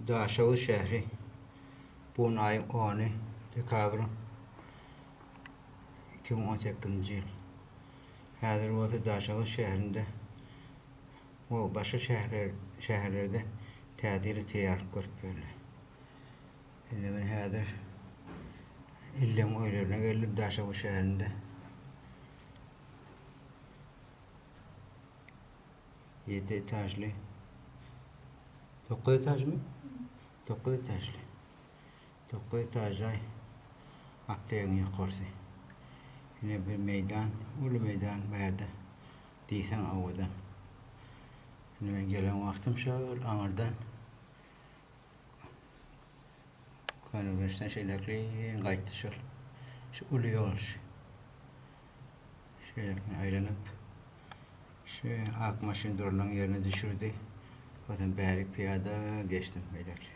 Daşoguz şäheri bu aýyň ony dekabryň 2018-nji ýyl. Häzir bolsa Daşoguz şäherinde we başga şäherler şäherlerde täze ýyla taýýarlyk görüp ýörler. Indi men häzir illeň öýlerine geldim Daşoguz şäherinde. Ýedi etažly. Dokuz etažmy? Dokuz etažly. Dokuz etaž jaý. Aptegiň ýokarsy. Ine bir meýdan, uly meýdan bu ýerde. Diýseň owadan. Indi men gelen wagtym şol aňyrdan Köneürgençden şeýlekin gaýtdy şol. Şu uly ýol şu. Şeýlekin aýlanyp şu ak maşyn durlan ýerine düşürdi. Ondan bärik pyýada geçdim beýleki.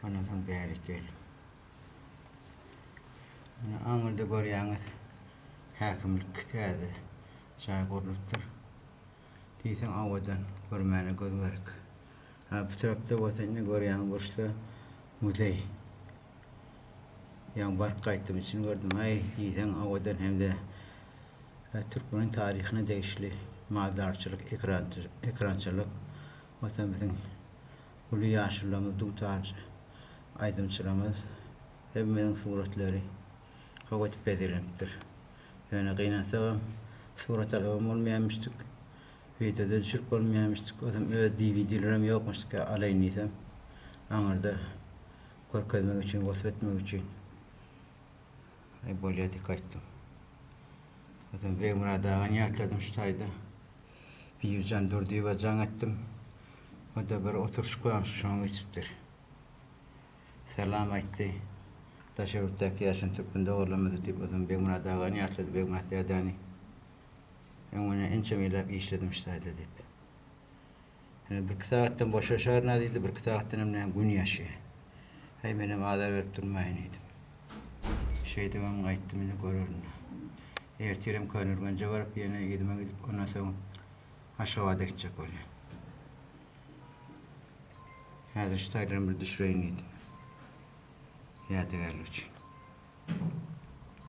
Ondan soň bärik geldim. Ine aňyrda görýäňiz häkimlik täze jaý gurlupdyr. Diýseň owadan, görmäne göz gerek. Ha bu tarapda bolsa indi görýäňiz burçda muzeý. Ýaňy baryp gaýtdym içini gördüm. Aý diýseň owadan hem-de türkmeniň taryhyna degişli maldarçylyk, ekrançylyk, onsoň biziň uly ýaşulularymyz dutarçy aýdymçylarymyz hemmäniň suratlary gowy edip bezelenipdir. Ýöne gynansagam surat alybam bolmaýarmyşdyk. Wideoda düşürip bolmaýarmyşdyk. Özem öz DVD-lerim ýokmuşdyk alaýyn diýsem. Aňyrda görkezmek üçin, wasp etmek üçin. Aý bolýa diýip gaýtdym. Özem Begmyrat agany ýatladym şu taýda. Bibijan Durdyýewa jaň etdim. O-da bir oturyşyk barmyş, şoňa geçipdir. Salam aýtdy. Daşary ýurtdaky ýaşan türkmen doganlarymyzy diýip özem Begmyrat agany ýatlady, Begmyrat dädäni. Öňüne ençeme ýyllap işledim şu taýda diýip. Indi birki sagatdan boşaşaryn-a diýdi, birki sagatdan hem näme gün ýaşýar. Häý, menem azar berip durmaýyn diýdim. Şeýdibem gaýtdym, indi görerin. Ertirem Köneürgenje baryp, ýene yzyma gidip, ondan soň Aşgabada gitjek bolýan. Häzir şu taýlaryny bir düşüreýin diýdim. Ýadygärlik üçin.